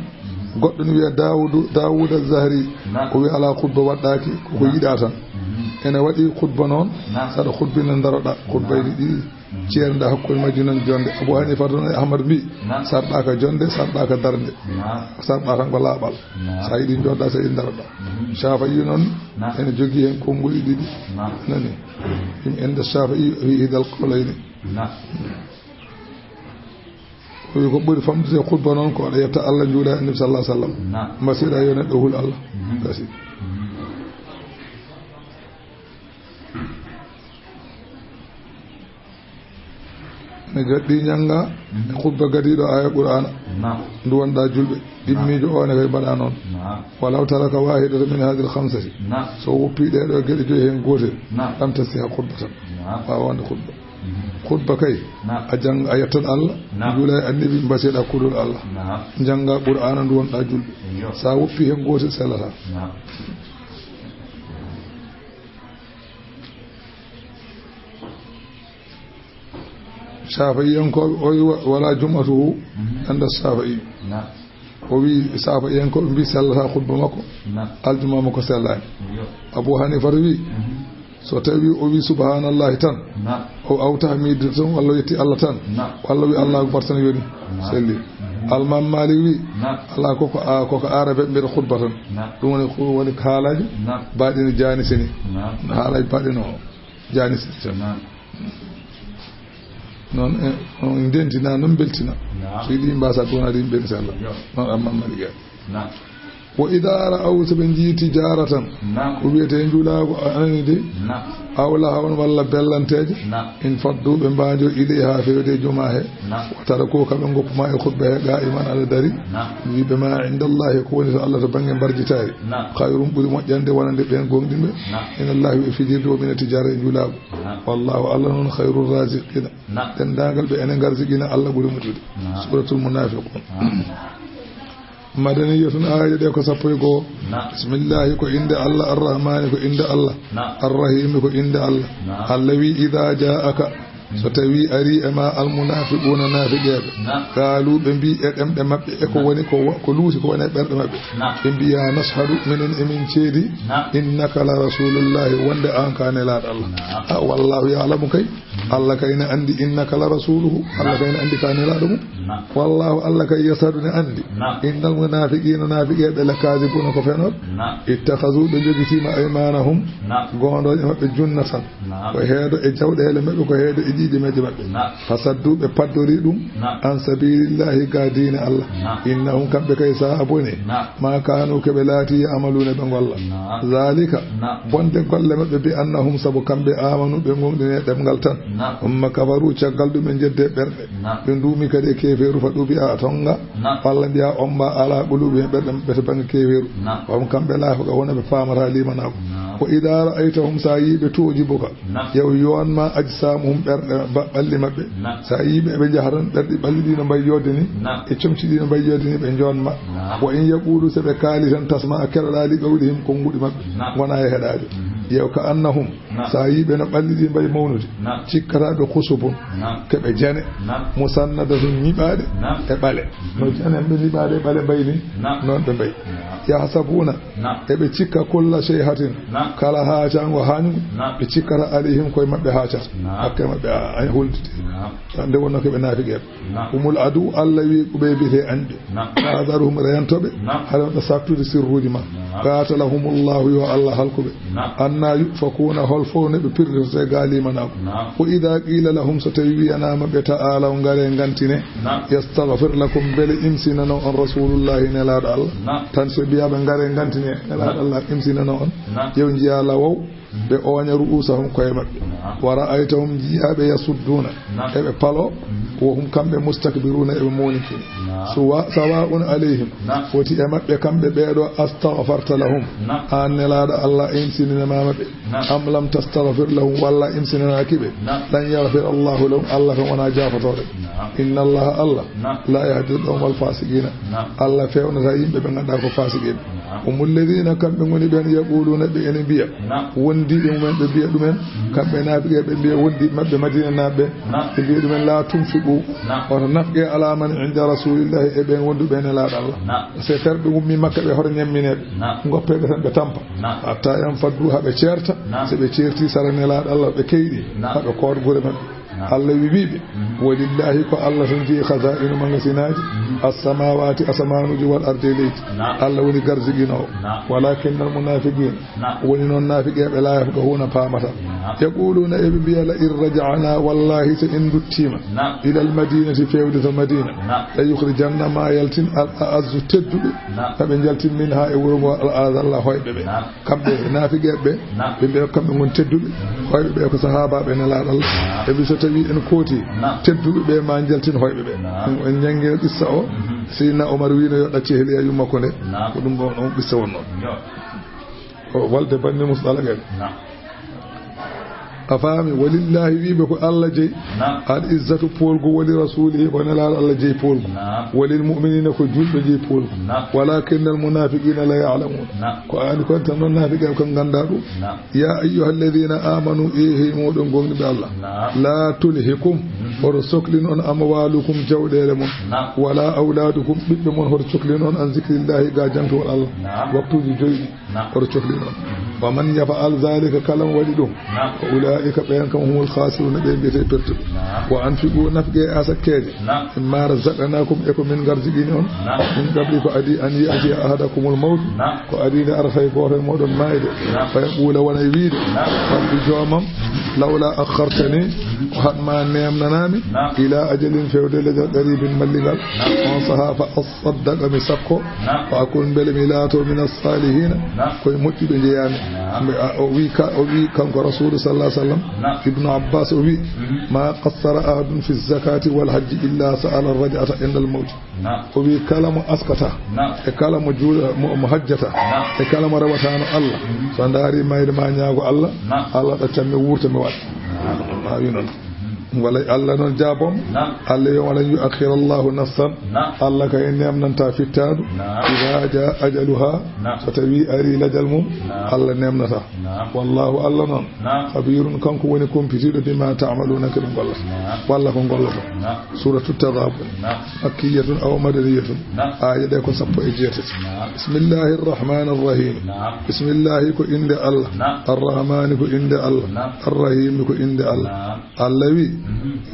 Goɗɗo ne wiya Daawudu, Daawuda Zahri, naam, o wiya alaa khutba waɗɗaaki, koko, naam, yiɗaa tan. Mhm. Ene waɗi khutba noon, naam, saɗa khutbina daroɗa, khutbayji, naam, ɗiɗi, mhm, ceerɗa hakkunde majji noon jonnde. Abu Hanifa toon e Ahmad mbi, naam, sarɗaaka jonnde, sarɗaaka darnde. Naam. Sarɗa tan ko laaɓal. Naam. Sa yiɗi jooɗɗa, sa yiɗi daroɗa. Mhm. Shafi'i noon, naam, ene jogii heen konnguli ɗiɗi. Naam. Nani? Mhm. Yimɓe en nde Shafi'i wi ihdal qawlayni. Naam. O wi ko ɓuri famɗude e khutba noon ko aɗa yetta Allah, njuula e Annabi sallallahu alaihi wasallam. Naam. Mbasiɗa yo neɗɗo hul Allah. Mhm. Gasi. Mhm. Ne gaɗɗi njannga, mhm, khutba gadiiɗo aya Qur'aana. Naam. Ndu wonɗa julɓe. Naam. Ɗimmiijo o ne kay mbaɗa noon. Naam. Walaw taraka wahidatan min hadhihi al-khamsati. Naam. So woppi ɗee ɗo geɗe joyi heen gootel. Naam. Lam tasihha khutbatan. Naam. Waawa wonde khutba. Mhm. Khutba kay, naam, a jang-, a yettat Allah, naam, njuula e Annabi, mbasiɗa kulol Allah. Naam. Njannga Qur'aana ndu wonɗa julɓe. Iyo. Sa woppi heen gootel sellata. Naam. Shafi'iyankooɓe, o wi wa-, wala jum'atuhu, mhm, inda Shafi'i. Naam. O wi Shafi'iyankooɓe mbi sellata khutba makko. Naam. Aljuma makko sellaani. Iyo. Abu Hanifa wi, mhm, so tawi o wi subhanallahi tan, naam, o aw tahmid tan, walla o yetti Allah tan, naam, walla o wi Allahu akbar tan yoni, naam, selli. Mhm. Almam Malik wi, naam, ala koko a-, koko arabe mbiyata khutba tan. Naam. Ɗum woni ko woni haalaaji, naam, baaɗi no jaanisini. Naam. Haalaaji baaɗi no jaanisini tan. Naam. Noon, e, on ndentina, noon mbeltina. Naam. So yiɗi mbasa ɗum wona ɗin ɓen sella. Yo. Noon Almam Malik en. Naam. Wa idaa ra'aw, so ɓe njii tijaaratan, naam, ko wiyetee njulaagu anani de, naam, aw lahawan walla bellanteeje, naam, in faddu, ɓe mbaanjo ilayha, fewde e juma he. Naam. Wa tarakuuka, ɓe ngoppu ma e khutba he, qaa'iman, aɗa dari. Naam. Wiiɓe ma inda Allahi, ko woni to Allah to bannge mbarjitaari. Naam. Khayrun, ɓuri moƴƴande wonande ɓeen gooŋɗinɓe. Naam. Inna Allaha, wi e fijirde o mina tijaara e njulaagu. Naam. Wallahu, Allah noon, khayru raziqina. Naam. Denndaangal ɓe ene ngarziqina, Allah ɓuri moƴƴude. Naam. Suratul Munafiqun. Naam. Madaniyatun, aaye ɗe ko sappo e go'o. Naam. Bismillahi, ko innde Allah, Arrahmani, ko innde Allah, naam, Arrahimi, ko innde Allah. Naam. Allah wi, idaa jaa'aka, so tawi ari e ma almunafiquna, naafiqeeɓe, naam, qaalu, ɓe mbi e ɗemɗe maɓɓe, e ko, naam, woni ko wa-, ko luuti ko woni e ɓerɗe maɓɓe. Naam. Ɓe mbiya, nashhadu, minen emin ceedi, naam, innaka la rasulullahi, wonde aan ka nelaaɗo Allah. Naam. A, wallahu ya'lamu kay. Allah kay ne anndi innaka la rasuluhu. Allah kay ne anndi ka nelaaɗo mum. Naam. Wallahu, Allah kay yashhadu ne anndi. Naam. Innal munafiqina, naafiqeeɓe, lakazibuna, ko fenooɓe. Naam. Ittakhazu, ɓe njogitiima, aymanahum, naam, goondooje maɓɓe, junnatan. Naam. Ko heedo e jawɗeele maɓɓe, ko heedo e ƴiiƴe maɓɓe. Naam. Fasaddu, ɓe paddori ɗum. Naam. An sabilillahi, ga diine Allah. Naam. Innahum, kamɓe kay, sa'a boni. Naam. Ma kanu, ke ɓe laati, ya'maluna, ɓe ngolla. Naam. Zalika, naam, bonde golle maɓɓe, bi annahum, sabu kamɓe, amanu, ɓe gonɗini e ɗemngal tan. Naam. Summa kafaru, caggal ɗum ɓe njeddi e ɓerɗe. Naam. Ɓe nduumi kadi e keefeeru, fa ɗubi'a, tonga. Naam. Walla mbiya omba ala qulubihim, ɓerɗe maɓɓe to bannge keefeeru. Naam. Wa hum, kamɓe, la yafqahuna, ɓe faamata limanaagu. Naam. Wa idha ra'aytahum, sa yii ɓe, tu'jibuka, naam, yaw yowan ma, ajsamuhum, ɓerɗe, ba-, ɓalli maɓɓe. Naam. Sa yii ɓe, ɓe njaha tan, ɓerɗe, ɓalli ɗi no mbayi yodde ni, naam, e comci ɗi no mbayi yodde ni, ɓe njowan ma. Naam. Wa in yaqulu, so ɓe kaali tan, tasma, a keɗoɗaa, li qawlihim, konnguɗi maɓɓe. Naam. Wona e heɗaade. Mhm. Yaw ka annahum, naam, sa yii ɓe no ɓalli ɗi mbayi mawnude. Naam. Cikkata ɓe khusubun. Naam. Ke ɓe jane. Naam. Musannadatun, ñiɓaaɗe, naam, e ɓale. Mhm. No jane ɓe ñiɓaaɗe e ɓale mbayi ni, naam, noon ɓe mbayi. Naam. Yahsabuna, naam, eɓe cikka kulla shayhatin, naam, kala haacaango haañngo, naam, ɓe cikkata alayhim koye maɓɓe haacata. Naam. Hakke maɓɓe a, a huldude. Naam. Nde wonno ko ɓe naafiqeeɓe. Naam. Humul adu, Allah wi ko ɓe mbiyetee añɓe. Naam. Fahdaruhum, reyanto ɓe. Naam. Haɗa wonɓe sattude sirruuji ma. Naam. Qatalahumullahu, yo Allah halku ɓe. Naam. Anna yufakuna, hol fof ne ɓe pirrirtee ga limanaagu. Naam. Wa idha qila lahum, so tawi wiyanaama ɓe, ta'alaw, ngare ngantine. Naam. Yastaghfir lakum, mbele imsinano on Rasulullahi, nelaaɗo Allah. Naam. Tan so ɓe mbiyaama ngare ngantine, nelaaɗo, naam, Allah, imsinano on. Naam. Yew njiya lawow, mhm, ɓe ooña ru'usahum koye maɓɓe. Naam. Wa ra'aytahum, njiya ɓe, yasudduna, naam, eɓe palo, mhm, wa hum, kamɓe, mustakbiruna, eɓe mawninkini. Naam. Suwa-, sawa'un alayhim, naam, foti e maɓɓe kamɓe ɓeeɗo, astaghfarta lahum, naam, aan nelaaɗo Allah, imsinanamaama ɓe. Naam. Am lam tastaghfir lahum, walla imsinanaaki ɓe. Naam. Lan yaghfir Allahu lahum, Allah kan wonaa jaafotooɗo ɓe. Naam. Inna Allaha, Allah, naam, la yahdi al-qawma al-fasiqina. Naam. Allah feewnataa yimɓe ɓe ngannduɗaa ko faasiqiiɓe. Naam. Humul ladhina, kamɓe ngoni ɓeen, yaquluna, ɓe ene mbiya. Naam. Wondiiɓe mumen, ɓe mbiya ɗumen, mhm, kamɓe naafiqeeɓe, ɓe mbiya wondiiɓe maɓɓe madinanaaɓe ɓe. Naam. Ɓe mbiya ɗumen, la tunfiqu. Naam. Wata nafqe ala man inda rasulillahi, e ɓeen wonduɓe e nelaaɗo Allah. Naam. So ferɓe wummi Makka ɓe, hoto ñamminee ɓe. Naam. Ngoppee ɓe tan ɓe tampa. Naam. Hatta yanfaddu, haa ɓe ceerta. Naam. So ɓe ceerti sara nelaaɗo Allah, ɓe keyɗi, naam, haa ɓe koot gure maɓɓe. Naam. Allah wi, wi ɓe, mhm, walillahi, ko Allah tan jeyi, khaza'inu, magasinaaji, mhm, as-samawati, asamaanuuji, wal ardi, e leydi. Naam. Allah woni garziginoowo. Naam. Walakinnal munafiqina, naam, woni noon naafiqeeɓe, la yafqahuna, paamata. Naam. Yaquluna, eɓe mbiya, la in raja'na, wallahi so en nduttiima, naam, ilal madinati, feewde to Madina, naam, la yukhrijanna, ma yaltin, al a'azzu, tedduɓe, naam, ma ɓe njaltin, minha, e wuro ngo, al adalla, hoyɓe ɓe. Naam. Kamɓe naafiqeeɓe ɓe, naam, ɓe mbiya kamɓe ngoni tedduɓe. Mhm. Hoyɓe ɓe ko sahaabaaɓe nelaaɗo Allah. Naam. Eɓe so tawi en kooti, naam, tedduɓe ɓe ma njaltin hoyɓe ɓe. Naam. Ɗum en njanngi qissa o. Mhm. Seydina Omar wiino yo ɗacce heliya yumma ko nde. Naam. Ko ɗum ɗon on qissa wonnoo. Yo. O walde banni musɗala gari. Naam. A faami, walillahi wiiɓe ko Allah jeyi. Naam. Al izzatu poolgu, wali rasulihi ko nelaaɗo Allah jeyi poolgu. Naam. Walil mu'minina ko julɓe jeyi poolgu. Naam. Walakinnal munafiqina la ya'lamun. Naam. Ko aani kon tan noon naafiqeeɓe kon nganndaa ɗum. Naam. Ya ayyuhalladhina amanu, e hey mooɗon gomɗinɓe Allah. Naam. La tulhikum, mhm, hoto soklin on amwalukum jawɗeele mon. Naam. Wala awladukum ɓiɓɓe mon hoto coklin on an zikrillahi ga jantugol Allah. Naam. Waktuuji joyi ɗi. Naam. Hoto coklin on. Mhm. Wa man yaf'al dhalika, kala mo waɗi ɗum. Naam. Fa ulaika, ɓeen kam, humul khasiruna, ɓe mbiyetee pertuɓe. Naam. Wa anfiqu, nafqe e asakkeeje. Naam. Mimma razaqnakum, e ko min ngarziqini on. Naam. Min qabli, ko adii, an ya'tiya ahadakumul mawtu. Naam. Ko adii nde arata e gooto e mooɗon maayde. Naam. Fa yaqula, wona e wiide. Naam. Rabbi, joomam. Lawla akhartani, ko haɗ ma neemnanaa mi, ila ajalin, fewde lejal, qaribin, malligal. On saha, fa assaddaqa, mi sakko, wa akun, mbele mi laato, min assalihiina, ko e moƴƴuɓe njeyaa mi. Mbe-, a, o wi ka, o wi kanko Rasuulu sallallahu alaihi wasallam, Ibnu Abbas o wi, ma qassara ahadun fi zakati wal hajji illa sa'ala raj'ata indal mawti. O wi kala mo askata, e kala mo juula, mo, mo hajjata, e kala mo rewataano Allah, so ndaari mayde ma ñaago Allah, Allah ɗaccan mi wuurta mi waɗa. A wi noon. Wala Allah noon jaabom. Allah yo, walan yu'akhkhira Allahu nafsan. Allah kay neemnanta fittaandu. Idha jaa ajaluha. So tawi ari lajal mum, Allah neemnata. Wallahu, Allah noon, khabirun, kanko woni kumpitiiɗo, bima ta'maluna, ko ɗum gollata. Walla ko golloto. Suratu Taghabun. Makkiyatun aw madaniyatun. Aaye ɗe ko sappo e jeetati. Bismillahir Rahmanir Rahim. Bismillahi ko innde Allah. Ar-Rahmani ko innde Allah. Ar-Rahimi ko innde Allah. Allah wi,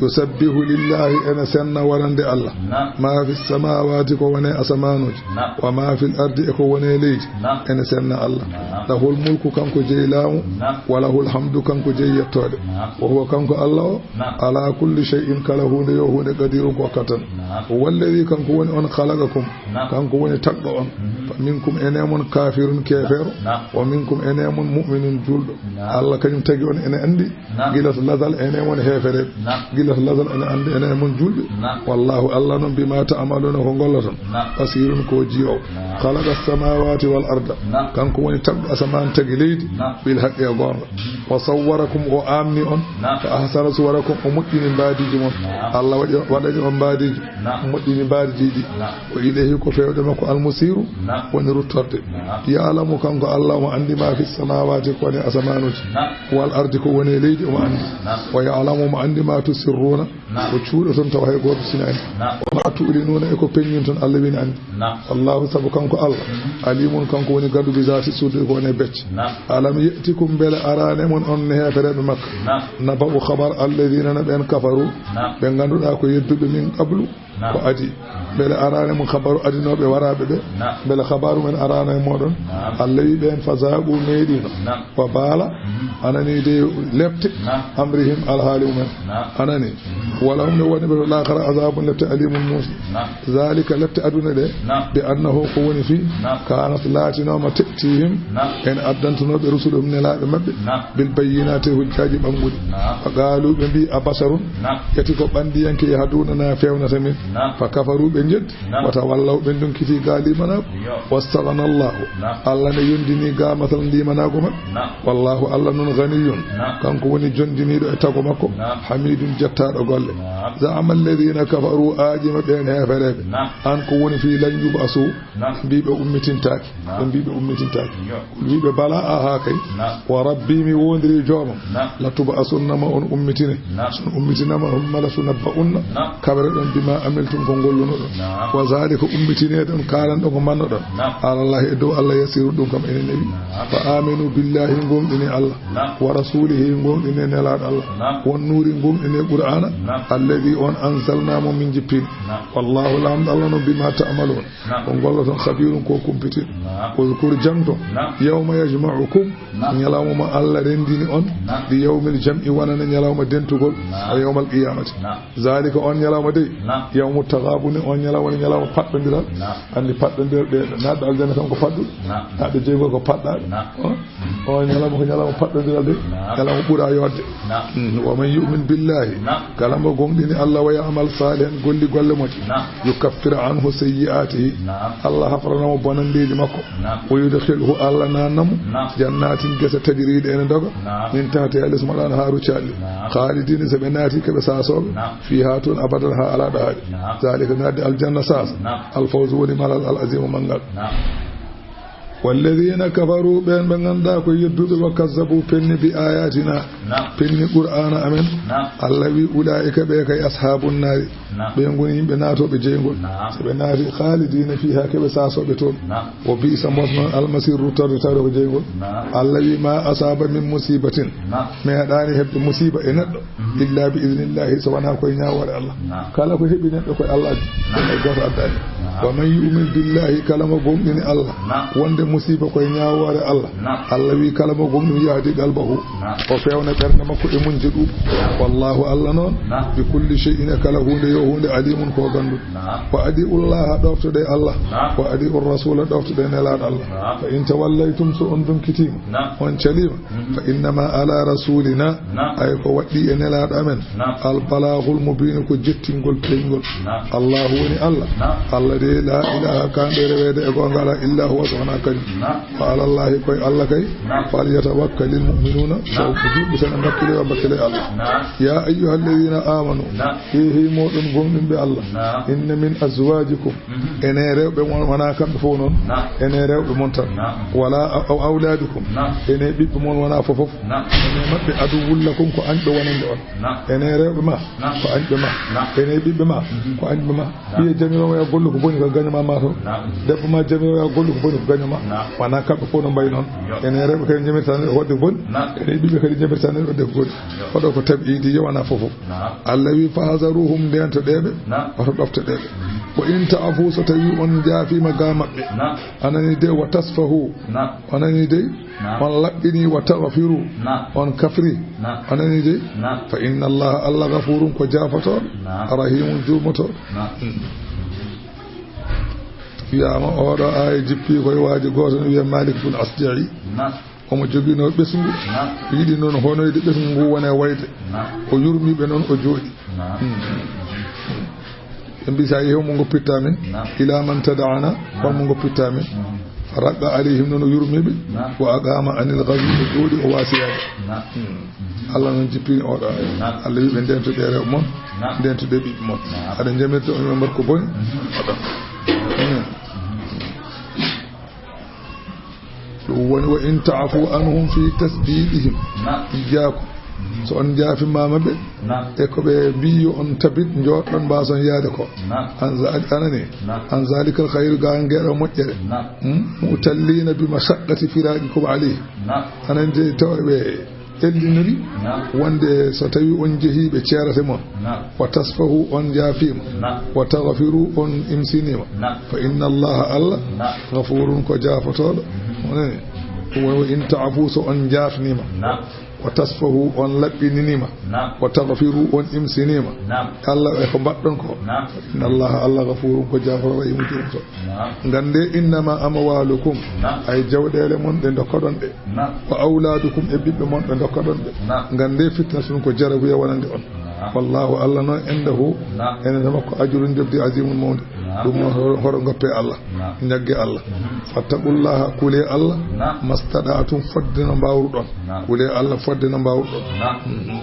yusabbihu lillahi, ene senna wonande Allah. Ma fis samawati, ko woni e asamaanuuji. Wa ma fil ardi, e ko woni e leydi. Ene senna Allah. Lahul mulku, kanko jeyi laamu. Wa lahul hamdu, kanko jeyi yettoode. Wa huwa, kanko Allah o, ala kulli shay'in, kala huunde yo huunde, qadirun, ko kattan. Huwa alladhi, kanko woni on, khalaqakum, kanko woni tagɗo on. Fa minkum, ene mon, kafirun, keefeero. Wa minkum, ene mon, mu'minun, juulɗo. Allah kañum tagi on, ene anndi. Gila to lazal, ene mon heefereɓe. Gila to lazal, ene anndi, ene mon juulɓe. Wallahu, Allah noon, bima ta'maluna, ko golloton. Basirun, ko jii'oowo. Khalaqa samawati wal arda. Kanko woni tagɗo asamaan, tagi leydi. Bil haqqi, e goonga. Wa sawwarakum, o aamni on. Fa ahsana suwarakum, o moƴƴini mbaadiiji mon. Allah waɗi, waɗani on mbaadiiji. Moƴƴini mbaadiiji ɗi. Wa ilayhi, ko fewde makko, al musiru, woni ruttorde. Ya'lamu, kanko Allah, omo anndi ma fi samawati, ko woni e asamaanuuji. Wal ardi, ko woni e leydi, omo anndi. Wa ya'lamu, omo anndi ma tusirruna, ko cuuɗoton tawa hay gooto sinaani. Wa ma tu'linuna, e ko peññinton, Allah wini anndi. Allahu, sabu kanko Allah, alimun, kanko woni gandu, bi zati sudur, ko woni e becce. Alam ya'tikum, mbele araani e mon, on heefereɓe Makka, naba'u, khabar, alladhina, no ɓen, kafaru, ɓe ngannduɗaa ko yedduɓe, min qablu, ko adi. Mbele araani e mon khabaru adinooɓe waraaɓe ɓe? Mbele khabaru men araano e mooɗon? Allah wi ɓeen, fa zaqu, meeɗiino. Wa baala, anani de lepte, amrihim, alhaali mumen. Anani. Wa lahum, no woni ɓe to laakhara, azabun, lepte, alimun, muusɗe. Zalika, lepte aduna ɗe, bi annahu, ko woni fii, kanat, laatinooma, ta'tihim, en addantunooɓe, rusuluhum, nelaaɓe maɓɓe, bil bayyinati, hujjaaji ɓannguɗi. Fa qaalu, ɓe mbii, a basharun, yati ko ɓanndiyanke, yahdunana, feewnata min. Fa kafaru, ɓe jeddi. Wa tawallaw, ɓe ndonkiti gaa limanaagu. Wastaghna Allahu, Allah ne yondini gaa matal limanaagu maɓɓe. Wallahu, Allah noon, ghaniyun, kanko woni jondiniiɗo e tago makko, hamidun, jettaaɗo golle. Za'ama alladhina kafaru, aaƴiima ɓeen heefereeɓe, an ko woni fii, lan yub'asu, ɓe mbii ɓe ummitintaake. Ɓe mbii ɓe ummitintaake. Qul, wii ɓe, bala, aha kay. Wa rabbi, mi woondiri joomam. La tub'asunna, ma on ummitine. So on ummitinama, thumma la tunabba'unna, kaɓreɗon, bima amiltum, ko ngollunoɗon. Wa zalika, ummitineede on, kaalanɗon ko mannoɗon, alallahi, e dow Allah, yasiru, ɗum kam ene newi. Fa aminu billahi, ngoonɗini Allah. Wa rasulihi, ngoonɗini nelaaɗo Allah. Wan nuri, ngoonɗini Qur'aana. Alladhi, on, anzalna, mo min jippini. Wallahu, Laamɗo Allah noon, bima ta'malun, ko ngolloton, khabirun, ko kumpitiiɗo. Uzkur, jaŋto, yawma yajma'ukum, ñalawma mo Allah renndini on, li yawmil jam'i, wonande ñalawma dentugol, wa yawmal qiyamati. Zalika, on ñalawma dey, yawmu taghabuni, on ñalawma woni ñalawma paɗɗondiral. Anndi paɗɗondiral, ɓe naatɗo aljanna kam ko paɗɗuɓe, naatɓe jeygol ko paɗɗaaɓe. O ñalawma ko ñalawma paɗɗondiral de, ñalawma ɓura yodde. Mm, wa man yu'min billahi, kala mo gomɗini Allah, wa ya'mal salihan, golli golle moƴƴe, yukaffir anhu sayyi'atihi, Allah hafranamo bonandeeji makko, wa yudkhilhu, Allah naannamo jannatin, gese, tajriɗe ene doga, min tahtiha, les muɗum al-anharu, calɗi, khalidina, so ɓe naati, ko ɓe sasooɓe, fiha, toon, abadan, ha ala ɗo haaɗi. Zalika, naatde aljanna sasa, al-fawzu, woni malal, al-azimu, manngal. Walladhina kafaru, ɓeen ɓe ngannduɗaa ko yedduɓe, wa kazzabu, penni, bi ayatina, penni Qur'aana amen. Allah wi, ulaa'ika, ɓe kay, ashaabun naari, ɓe ngoni yimɓe naatooɓe jeyngol. So ɓe naati, khalidina fiha, ko ɓe sasooɓe toon. Wa bi'sa, mbos noon, almasir, ruttorde tawde ko jeyngol. Allah wi, ma asaba min musibatin, meeɗaani heɓde musiba e neɗɗo, illa bi idnillahi, so wonaa ko e ñaawoore Allah. Kala ko heɓi neɗɗo, ko e Allah addi. Hay gooto addaani. Wa man yu'min billahi, kala mo gomɗini Allah, wonde Musiba koye ñaawoore Allah. Naam. Allah wi kala mo gomɗum yahdi qalbahu. Naam. O fewna ɓernde makko e muñje ɗuuɗ. Naam. Wallahu Allah noon. Naam. Bi kulli shay'in e kala huunde yo huunde alimun ko gannduɗo. Naam. Wa adi'u Allah ɗoftoɗe Allah. Naam. Wa adi'u Rasula ɗoftoɗe nelaaɗo Allah. Naam. Fa in tawallaytum so on donkitiima. Naam. On caliima. Mhm. Fa innama ala rasulina. Naam. Ay ko waɗɗi e nelaaɗo amen. Naam. Al balaghul mubin ko jettingol peeñgol. Naam. Allahu woni Allah. Naam. Allah de la ilaha kanɗo e reweede e goonga ala illa huwa so wona kañum. Naam. Wa ala Allahi koye Allah kay. Naam. Fal yatawakkalil mu'minuna. Naam. Saw ko juulɓe tan e bakkile wa bakkile Allah. Naam. Ya ayyuha alladhina amanu. Naam. He hey moɗon gomɗinɓe Allah. Naam. Inna min azwajikum. Mhm. Ene rewɓe mon wona kamɓe fof noon. Naam. Ene rewɓe mon tan. Naam. Wala aw awladukum. Naam. Ene ɓiɓɓe mon wona fof fof. Naam. Ene maɓɓe aduwwul lakum ko añɓe wonande on. Naam. Ene rewɓe ma. Naam. Ko añɓe ma. Naam. Ene ɓiɓɓe ma. Mhm. Ko añɓe ma. Naam. Ɓiye jamirowo ya gollu ko boni ko gaño ma mato. Naam. Debbo ma jamirowo ya gollu ko boni ko gaño ma. Naam. Wona kamɓe fof no mbayi noon. Yo. Ene rewɓe kadi jamirtani waɗde ko boni. Naam. Ene ɓiɓɓe kadi jamirtani waɗde ko boni. Yo. Koɗo ko tabiidi yo wona fof fof. Naam. Allah wi fahazaruhum ndento ɗeɓe. Naam. Oto ɗofte ɗeɓe. Mhm. Wa in ta'fu so tawi on jaafima ga maɓɓe. Naam. Anani de wa tasfahu. Naam. Onani dey, naam, on laɓɓini wa taghfiru, naam, on kafri, naam, onani dey, naam, fa inna Allaha, Allah, ghafurun ko jaafotooɗo, naam, rahimun jurmotooɗo. Naam. Wiyaama oɗo aaya jippi koye waaji gooto no wiya Malik bun Asja'i. Naam. Omo joginoo ɓesngu. Naam. Yiɗi noon honoyde ɓesngu ngu wone wayde. Naam. O yurmi ɓe noon o jooɗi. Naam. Hmm. Ɓe mbi, "So a yehi, hombo ngoppitta min? Naam. Ila man tada'ana, naam, hombo ngoppitta min?" Mhm. Fa raqqa alayhim, noon o yurmi ɓe. Naam. Wa aqama anil ghazwi, o jooɗi, o waasi yaade. Naam. Hmm. Allah noon jippini oɗo aaya. Naam. Allah wi ɓe, "Ndento ɗe rewɓe mon, naam, ndento ɗe ɓiɓɓe mon." Naam. Aɗa jamirta on ɓe mbar ko boni. Mhm. Oɗo. Mhm. Ɗum woni, "Wa in ta'fu anhum fi tasbihihim." Naam. Iyyakum. Mhm. So on jaafimaama ɓe, naam, e ko ɓe mbi yo on tabit, njooɗɗon mbaason yaade ko. Naam. An za-, anani. Naam. An zalikal khayru, ga ngeɗo moƴƴere. Naam. Hmm? Mu'tallina bi mashaqqati firaqikum alayhi. Naam. Anani de tawa ɓe ellinori, naam, wonde so tawi on jehi ɓe ceerate mon. Naam. Wa tasfahu, on jaafiima. Naam. Wa taghfiru, on imsiniima. Naam. Fa inna Allaha, Allah, naam, ghafurun ko jaafotooɗo. Mhm. Onani? Wa in ta'fu, so on jaafniima. Naam. Wa tasfahu, on laɓɓininiima. Naam. Wa taghfiru, on imsiniima. Naam. Allah e ko mbaɗɗon ko. Naam. Inna Allaha, Allah, ghafurun ko jaafotooɗo, rahimun jurmotooɗo. Naam. Ngannde, innama amwalukum, naam, ay jawɗeele mon ɗe ndokkoɗon ɗe. Naam. Wa awladukum, e ɓiɓɓe mon ɓe ndokkoɗon ɓe. Naam. Ngannde, fitnatun ko jarabuya wonande on. Naam. Wallahu, Allah noon, indahu, naam, ene to makko ajrun njoɓdi azimun mawndi. Naam. Ɗum noon hoto, hoto ngoppe Allah. Naam. Ñagge Allah. Mhm. Fattaqullaha, kule Allah. Naam. Mastaɗa'tum, fodde no mbawruɗon. Naam. Kule Allah fodde no mbawruɗon. Naam. Mhm.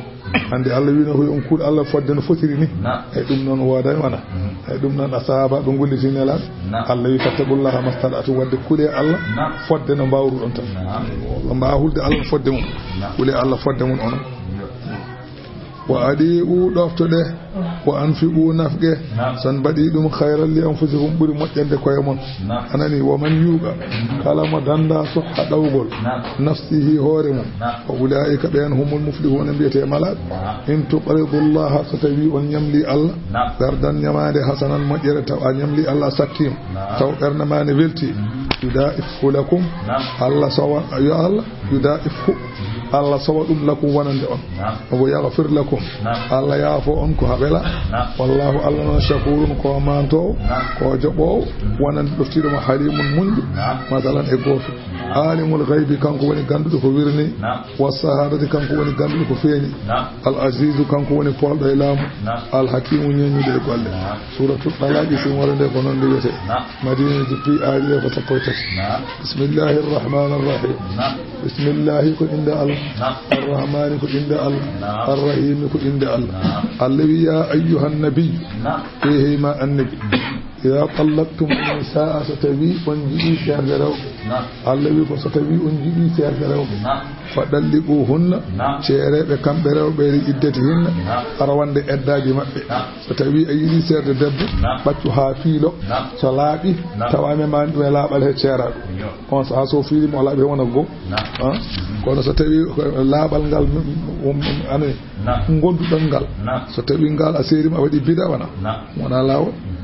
Hannde Allah wiino ko yo on kuul Allah fodde no fotiri ni. Naam. Eyi, ɗum noon woodaani wona. Mhm. Eyi, ɗum noon a sahaaba ɓe golliti nelaaɗo. Naam. Allah wi, "Fattaqullaha mastaɗa'tum", wadde kule Allah, naam, fodde no mbawruɗon tan. Naam. Mbaa hulde Allah fodde mum. Naam. Kule Allah fodde mum onon. Naam. Wa adi'u, ɗoftoɗe. Wa anfiqu, nafqe. Naam. So on mbaɗi ɗum, khayran li anfusikum, ɓuri moƴƴande koye mon. Naam. Anani, wa man yuqa, mhm, kala mo danda suhha ɗawgol, naam, nafsihi, hoore mum. Naam. Fa ulaa'ika, ɓeen, humul muflihuuna, mbiyetee malaaɓe. Naam. In tuqridu Llaha, so tawi on ñamli Allah, naam, qardan, ñamaande, hasanan, moƴƴere, taw a ñamli Allah, a sakkiima, naam, taw ɓernde ma ne welti, mhm, yudaa'ifhu lakum, naam, Allah sowa, yo Allah, yudaa'ifhu, mhm, Allah sowa ɗum lakum, wonande on. Naam. Wa yaghfir lakum, naam, Allah yaafo on ko haɓela. Naam. Wallahu, Allah noon, shakurun, ko mantoowo, naam, ko joɓoowo, mhm, wonande ɗoftiiɗo mo, halimun, muñɗo, naam, masalan, e gooto. Alimul ghaybi, kanko woni gannduɗo ko wirni. Naam. Wa shahadati, kanko woni gannduɗo ko feeñi. Naam. Al azizu, kanko woni poolɗo e laamu. Naam. Al hakimu, ñeeñuɗo e golle. Naam. Suratul Talaqi, sumore nde ko noon nde wiyetee. Naam. Madina jippi, aaye ɗe ko sappo e tati. Naam. Bismillahir rahmanir rahim. Naam. Bismillahi ko innde Allah. Naam. Arrahmani ko innde Allah. Naam. Arrahimi ko innde Allah. Naam. Allah wi, "Ya ayyuhan nabiyyu." Naam. E hey ma annabi. Iza tallaqtum nisaa, so tawi on jiɗi seerde rewɓe. Naam. Allah wi ko so tawi on jiɗi seerde rewɓe. Naam. Fa dalliquhunna, naam, ceereɓe kamɓe rewɓe li iddatihinna, naam, rawande eddaaji maɓɓe. Naam. So tawi a yiɗi seerde debbo, naam, ɓaccu haa fiilo, naam, so laaɓi, naam, tawa memaani ɗum e laaɓal he ceeraaɗo. Yo. On sahaa so fiili mo o laaɓi he wona goo. Naam. Ah? Kono so tawi ko laaɓal ngal, mm, mm, mm, ane, naam, gonduɗon ngal. Naam. So tawi ngal a seeri mo a waɗi bida wona. Naam. Wona laawol. Mhm.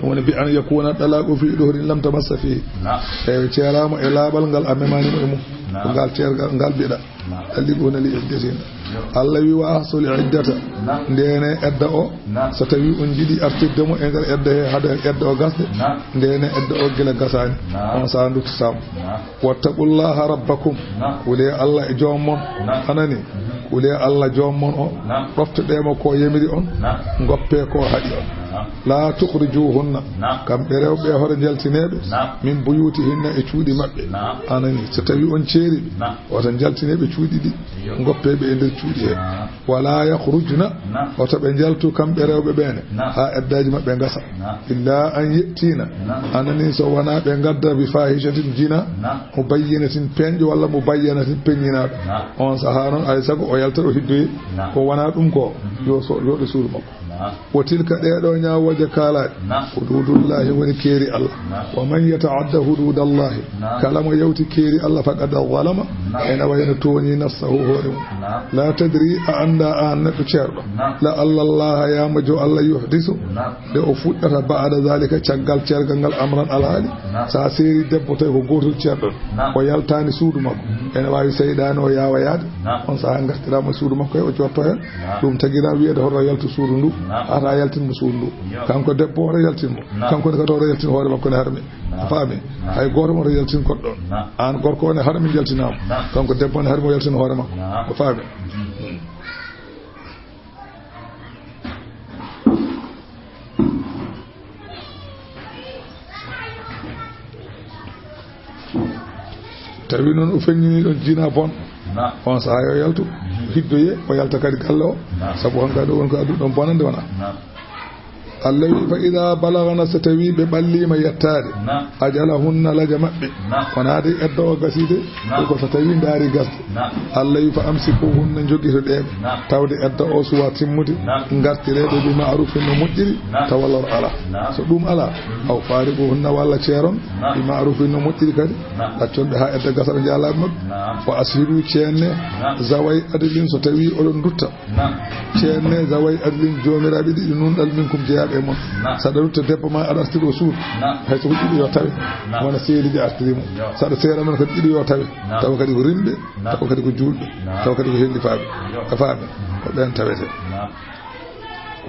Woni bi an yakuna talaqu fi duhrin lam tamassa fihi. Naam. E ceeraama e laaɓal ngal a memaani mo e mum. Naam. Ko ngal ceergal ngal mbiɗa. Naam. Talliquhunna li iddatin. Yo. Allah wi wa ahsul iddata. Naam. Ndeene edda o. Naam. So tawi on njiɗi artirde mo e nder edda he hade edda o gasde. Naam. Ndeene edda o gila gasaani. Naam. On saaha nduttataamo. Naam. Wattaqullaha rabbakum. Naam. Kulee Allah e joom mon. Naam. Anani. Mhm. Kulee Allah joom mon o. Naam. Ɗoftoɗee mo ko yamiri on. Naam. Ngoppee ko haɗi on. Naam. La tukhrijuhunna. Naam. Kamɓe rewɓe hoto njaltinee ɓe. Naam. Min buyutihinna e cuuɗi maɓɓe. Naam. Anani, so tawi on ceeri ɓe. Naam. Wata njaltinee ɓe cuuɗi ɗi. Iyo. Ngoppee ɓe e nder cuuɗi he. Naam. Wala yakhrujna. Naam. Wata ɓe njaltu kamɓe rewɓe ɓeene. Naam. Haa eddaaji maɓɓe ngasa. Naam. Illa an ya'tina. Naam. Anani so wonaa ɓe ngadda bi fahishatin jina. Naam. Mubayyinatin peeñɗo walla mubayyanatin peññinaaɗo. Naam. On sahaa noon alaa e sago o yalta o hiddoyi. Naam. Ko wonaa ɗum ko. Mhm. Yo so, yo ɓe suudu makko. Naam. Wa tilka ɗee ɗoo ñaawooje kaalaaɗe. Naam. Huduudullaahi woni keeri Allah. Naam. Wa man yata'adda huduudallahi. Naam. Kala mo yawti keeri Allah faqad zalama. Naam. Ene wayno tooñi nafsahu hoore mum. Naam. La tadri a annda aan neɗɗo ceerɗo. Naam. La alla Allaha yaama jo Allah yuhdisu. Naam. Nde o fuɗɗata ba'da zalika caggal ceergal ngal amran alhaali. Naam. So a seeri debbo tawi ko gootol ceerɗon. Naam. O yaltaani suudu makko. Mhm. Ene waawi seyɗaane o yaawa yaade. Naam. On sahaa ngartiraama suudu makko he o jotto heen. Naam. Ɗum tagiraama wiyeede hoto yaltu suudu ndu. Naam. Hata yaltin mo suudu ndu. Yo. Kanko debbo hoto yaltin mo. Naam. Kanko ne kadi hoto yaltin hoore makko ne harmi. Naam. A faami? Naam. Hay gooto mo hoto yaltin goɗɗo. Naam. Aan gorko o ne harmi yaltinaama. Naam. Kanko debbo ne harmi o yaltin hoore makko. Naam. A faami? Mhm. Tawi noon o feññini ɗon jina bon. Naam. On sahaa yo yaltu. Mhm. Hiddoye o yalta kadi galle o. Naam. Sabu hankadi won ko addu ɗon bonande wona. Naam. Allah wi fa ida balagana so tawi ɓe ɓallima yettaade. Naam. Ajalahunna laja maɓɓe. Naam. Wona de edda o gasi de. Naam. Ko so tawi ndaari gasde. Naam. Allah wi fa amsikuhunna jogitoɗee ɓe. Naam. Tawde edda o suwa timmude. Naam. Ngartireeɓe bi ma'rufin no moƴƴiri. Naam. Tawa lor ala. Naam. So ɗum ala. Mhm. Aw fariquhunna walla ceeron. Naam. Bi ma'rufin no moƴƴiri kadi. Naam. Accon ɓe haa edda gasa ɓe njaalaaɓe maɓɓe. Naam. Wa ashidu ceenne. Naam. Zaway adilin so tawi oɗon dutta. Naam. Ceenne zaway adlin joomiraaɓe ɗiɗi nunɗal minkum jeyaaɓe e mon. Naam. Saɗa rutta debbo ma aɗa artiri o suudu. Naam. Hay so ko ɗiɗo yo tawe. Naam. Wona seedi ɗi artiri mo. Yo. Saɗa seera noon kadi ɗiɗo yo tawe. Naam. Tawa kadi ko rimɓe, naam, tawa kadi ko juulɓe, naam, tawa kadi ko hellifaaɓe. Yo. A faami? Ko ɓeen tawete. Naam.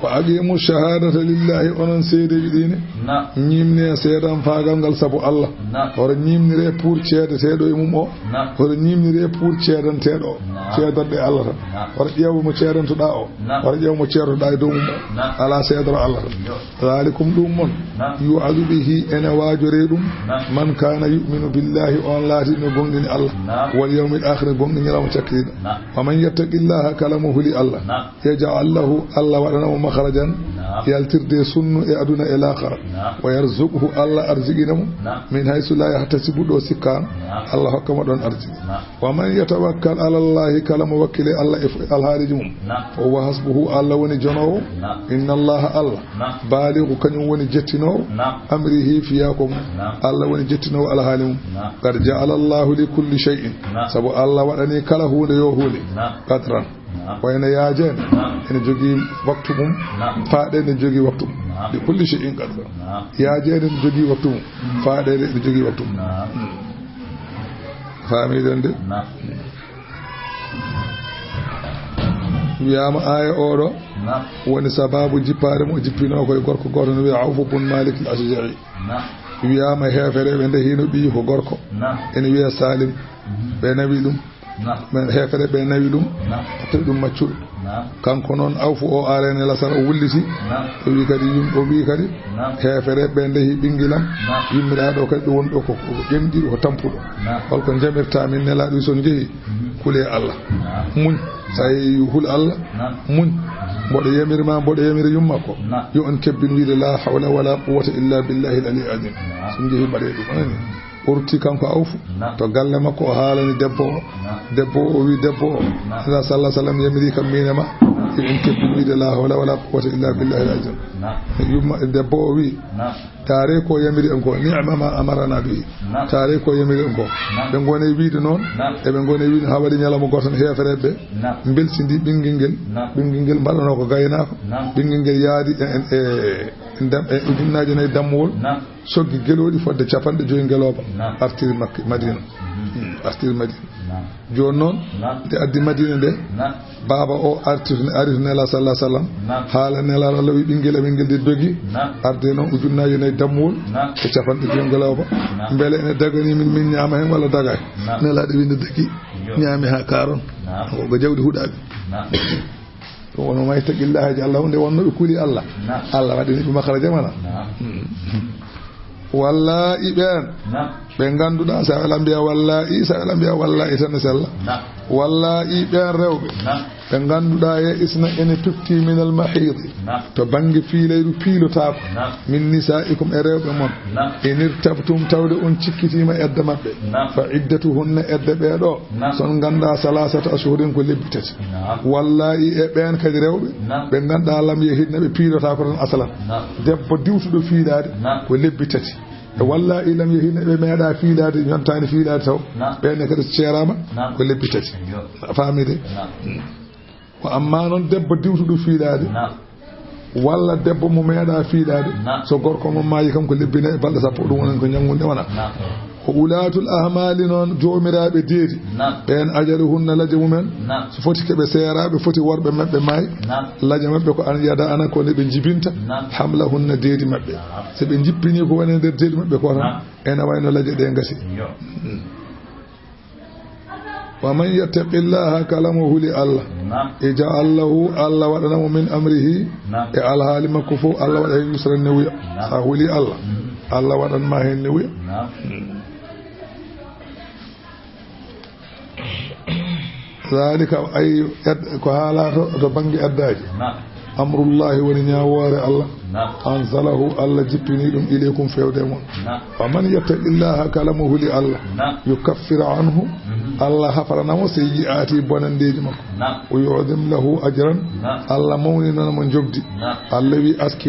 Wa aqimu shahadata lillahi, onon seedeeji ɗi ne. Naam. Ñiimne seedan faagal ngal sabu Allah. Naam. Hoto ñiimnire pour ceedeteeɗo e mum o. Naam. Hoto ñiimnire pour ceedanteeɗo o. Naam. Seedanɗe Allah tan. Naam. Hoto ƴeew mo ceedantoɗaa o. Naam. Hoto ƴeew mo ceedotoɗaa e dow mum o. Naam. Alaa seedoro Allah tan. Yo. Zalikum ɗum mon. Naam. Yu'azu bihi ene waajoree ɗum. Naam. Man kana yu'minu billahi on laatiɗo gomɗini Allah. Naam. Wal yawmil akhir gomɗini ñalawma cakkitiiɗo. Naam. Wa man yattaqillaha kala mo huli Allah. Naam. Yaj'al lahu, Allah waɗana mo makhrajan, naam, yaltirde sunnu e aduna e laakhara. Naam. Wa yarzuqhu, Allah arziqina mo, naam, min haysu la yahtasibu, ɗo sikkaano. Naam. Allah hokka mo ɗon arziki. Naam. Wa man yatawakkal ala Allahi, kala mo wakkile Allah e f-, alhaaliji mum. Naam. Fa huwa hasbuhu, Allah woni jonoowo. Naam. Inna Allaha, Allah, naam, balighu, kañum woni jettinoowo. Naam. Amrihi, fiyaako mum. Naam. Allah woni jettinoowo alhaali mum. Naam. Qad ja'ala Allahu li kulli shay'in. Naam. Sabu Allah waɗani kala huunde yo huunde. Naam. Qadran. Naam. Wayno yaajeende, naam, ene jogii waktu mum, naam, faaɗeende ne jogii waktu mum. Naam. Li kulli shay'in qadran. Naam. Yaajeende ne jogii waktu mum, mm, faaɗeende ne jogii waktu mum. Naam. Mm. Faamiɗon de? Naam. Wiyaama aaya oo ɗo, naam, woni sabaabu jippaade mo, jippinoo ko e gorko gooto no wiya Awfu bun Malik al-Ashja'i. Naam. Wiyaama heefereeɓe nde hino ɓiyi ko gorko. Naam. Ene wiya Salim. Mhm. Ɓe nawi ɗum. Naam. Men heefere ɓe nawi ɗum. Naam. Tawi ɗum maccuɗo. Naam. Kanko noon Awfu o arene lasara o wulliti. Naam. O wi kadi yim-, o wi kadi, naam, heefere ɓe ndehi ɓingilam. Naam. Yimmiraaɗo kadi ɗo woni ɗo ko, ko ƴenɗi, ko tampuɗo. Naam. Holko jamirta min nelaaɗo wi so on njehi? Mhm. Kule Allah. Naam. Muñ. So a yehi hul Allah. Naam. Muñ. Mboɗo yamiri ma, mboɗo yamiri yumma ko. Naam. Yo on kebbin wiide la hawla wala quwwata illa billahi al ali azim. Naam. So njehi mbaɗe ɗum, anani? O rutti kanko Awfu. Naam. To galle makko o haalani debbo o. Naam. Debbo o, o wi debbo o. Naam. Nela sallallahu sallam yamiri kam miine ma. Naam. En keɓɓi wiide, "La hawla wala quwwata illa billahi al-azim." Naam. Yumma, debbo o wi, Naam. "Taare ko yamiri en ko, ni'ma ma amarana bi." Naam. "Taare ko yamiri en ko." Naam. Ɓe ngone wiide noon, Naam. eɓe ngone wiide haa waɗi ñalawma gooto tan heefereɓe ɓe Naam. mbelsindi ɓinngel ngel. Naam. Ɓinngel ngel mbaɗanoo ko gaynaako. Naam. Ɓinngel ngel yaadi e, e, e, e dam-, e ujunnaaje nayi dammuwol. Naam. Soggi gelooɗi fodde capanɗe joyi ngelooba. Naam. Artiri Makka, Madina. Mhm. Hmm, artiri Madina. Naam. Jooni noon, Naam. nde addi Madina nde, Naam. baaba o arti to, ari to Nelaaɗo sallallahu alaihi wasallam. Naam. Haala Nelaaɗo Allah wi ɓinngel amen ngel de dogi. Naam. Arde noon ujunnaaje nayi dammuwol. Naam. E capanɗe joyi ngelooba. Naam. Mbele ene daganii min, min ñaama heen walla dagaani? Naam. Nelaaɗo wi nde dagi. Yo. Ñaami haa kaaron. Naam. Ko jawdi huɗaaɓe. Naam. Ɗum wonno, "Man yattaqillaha yaj'al lahu", nde wonno ɓe kuli Allah. Naam. Allah waɗani ɓe makhraja mana. Naam. Hmm. Wallaahi ɓeen. Naam. Ɓe ngannduɗaa, sa wela mbiya wallaahi, sa wela mbiya wallaahi tan ne sella. Naam. Wallaahi ɓeen rewɓe. Naam. Ɓe ngannduɗaa ye isna ene tufti minal mahiidi. Naam. To bannge fiilayru piilotaako. Naam. Min nisaa'ikum e rewɓe mon. Naam. In irtabtum tawde on cikkitiima edda maɓɓe. Naam. Fa iddatuhunna edda ɓee ɗo. Naam. Son nganndaa salaasata ashhurin ko lebbi tati. Naam. Wallaahi e ɓeen kadi rewɓe. Naam. Ɓe ngannduɗaa lam yahidna ɓe piilotaako tan asalan. Naam. Debbo diwtuɗo fiilaade Naam. ko lebbi tati. E wallaahi lam yahidna ɓe meeɗa fiilaade, yontaani fiilaade taw. Naam. Ɓeen ne kadi so ceeraama Naam. ko lebbi tati. Yo. A faami de? Naam. Ko amma noon debbo diwtuɗo fiilaade. Naam. Walla debbo mo meeɗa fiilaade. Naam. So gorko mo maayi kam ko lebbi nayi e balɗe sappo, ɗum wonani ko ñanngunde wona. Naam. Ko ulaatul ahmaali noon, joomiraaɓe deedi. Naam. Ɓeen ajaluhunna laje mumen. Naam. So foti keɓe seeraaɓe, foti worɓe maɓɓe maayi. Naam. Laje maɓɓe ko an yada ana ko nde ɓe njibinta. Naam. Hamlahunna deedi maɓɓe. Naam. So ɓe njippinii ko woni e nder deedi maɓɓe ko tan. Naam. Ene wayno laje ɗe ngasi. Yo. Mm. Wa man yattaqillaha kala mo huli Allah. Naam. Yaj'al lahu, Allah waɗana mo min amrihi. Naam. E alhaali makko fof, Allah waɗa heen yusran newuya. Naam. Sa huli Allah, Mm. Allah waɗan ma heen newuya. Naam. Zalika ay ed-, ko haalato to bannge eddaaji. Naam. Amrullahi woni ñaawoore Allah. Naam. Anzalahu, Allah jippini ɗum ilaykum fewde mon. Naam. Wa man yattaqillaha kala mo huli Allah. Naam. Yukaffir anhu, Mhm. Allah hafarana mo sayyi'ati bonandeeji makko. Naam. Wa yu'zim lahu ajran. Naam. Allah mawninana mo njoɓdi. Naam. Allah wi aski